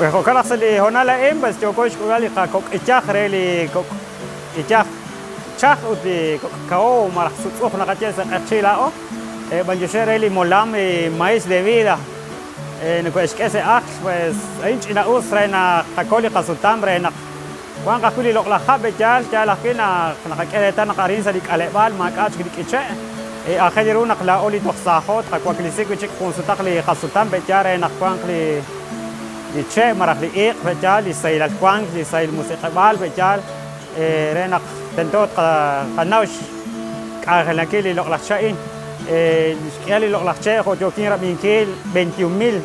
Pues jo'kan naq sa' li hoonal a'in pues yooko xk'ulb'al li qakok' iyaj re li kok' iyaj chaj ut li kok' kahow malaj sutz'uj naqaye sa' q'eqchi' laa'o. B'anyoxe re li molam li Maíz de Vida nokohe'xk'e sa' ajl pues a'in ch'ina'us re naq tqakol li qasutam re naq Wanq ajwi' li loq'laj hab' yaal, yaal ajwi' naq naqak'e reetal naq arin sa' li k'aleb'aal maak'a' chik li k'iche'. Aajel ru naq laa'o li toj saajo tqawaklisi wi' chik jun sutaq li qasutam pe'yaal re naq wanq li li che' malaj li iq' pe'yaal, li sahilal wank, li sahil musiq'eb'aal pe'yaal re naq tento tqanaw xk'anjelankil li loq'laj che' a'in. Li xk'ihal li loq'laj che' jo' yookin rab'inkil 21 mil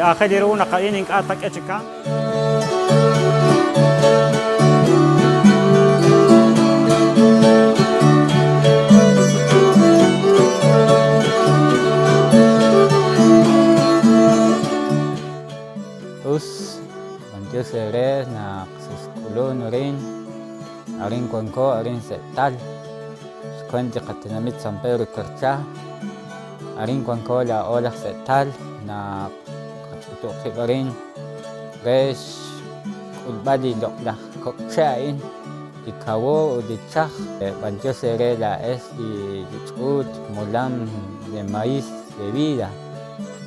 aajel ru naq a'in ink'a' tqak'e chi kamk. Us, b'antiox eere naq xexk'ulun arin, arin wanko, arin Se'tal, xkwent li qatenamit San Pedro Carchá, arin wanko laa'o laj Se'tal naq qach'utu' qib' arin re xk'ulb'al li loq'laj kok' che' a'in, li kawo ut li chaj. B'antiox eere laa'ex li ch'uut molam de Maíz de Vida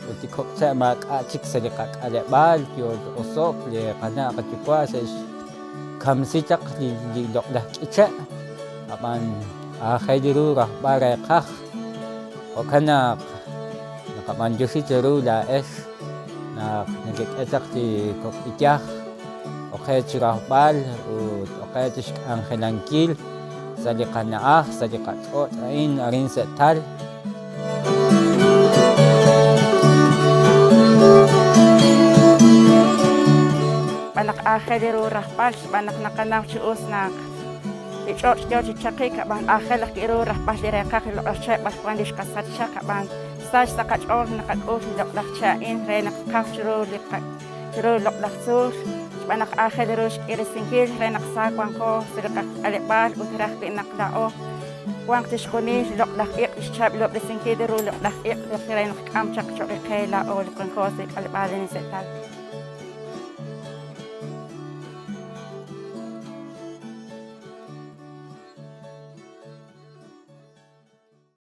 ut li kok' che' maak'a' chik sa' li qak'aleb'aal yoo chi oso'k li qana' qayuwa' xe'xkamsi chaq li loq'laj k'iche' ab'an aajel ru rajb'al reeqaj jo'kan naq naqab'antioxi cheru laa'ex naq nekek'e chaq chi kok' iyaj oqe chi rajb'al ut oqe chi xk'anjelankil sa' li qana'aj, sa' li qach'och' a'in arin Se'tal. Xb'aan naq aajel ru rajb'al, xb'aan naq naqanaw chi us naq li ch'och' yoo chi chaqik, ab'an aajel ajwi' ru rajb'al li reeqaj li loq'laj che' b'ar wan li xqasach chaq, ab'an sa xsa' qach'ool naqak'ul li loq'laj che' a'in re naq tqaj chiru li chiru li loq'laj tzuul, xb'aan naq aajel ru xk'iresinkil re naq sa wanqo sa' li qak'aleb'aal ut re ajwi' naq laa'o wanq chixjunil li loq'laj iq' li xchaab'ilob'resinkil ru li loq'laj iq' re naq k'am chaq cho'q qe laa'o li wanko sa' li k'aleb'aal Se'tal.